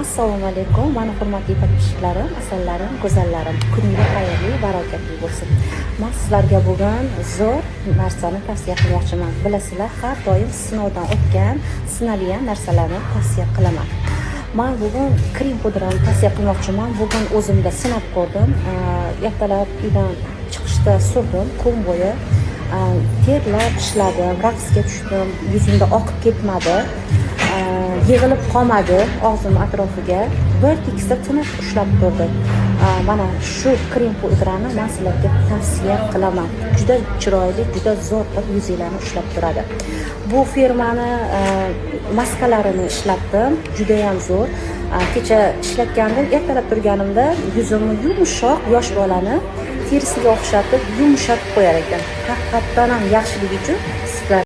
Assalomu alaykum, mani hurmatli подписчик larim, asallarim, go'zallarim. Kuninglar xayrli, barakatli bo'lsin. Man sizlarga bugun zo'r narsani tavsiya qilmoqchiman. Bilasizlar, har doim sinovdan o'tgan, sinalgan narsalarni tavsiya qilaman. Man bugun krem pudrani tavsiya qilmoqchiman. Bugun o'zimda sinab ko'rdim. Ertalab uydan chiqishda surdim kun bo'yi. Terlab ishladim, raqsga tushdim, yuzimda oqib ketmadi. Yig'ilib qolmadi og'zim atrofiga, bir tekisda tiniq ushlab turdi. Mana shu krem pudrani man sizlarga tavsiya qilaman. Juda chiroyli, juda zo'r qilib yuzinglarni ushlab turadi. Bu firmani maskalarini ishlatdim, judayam zo'r. Kecha ishlatgandim, ertalab turganimda yuzimni yumshoq, yosh bolani terisiga o'xshatib, yumshatib qo'yar ekan. Haqiqatdan ham yaxshiligi uchun sizlar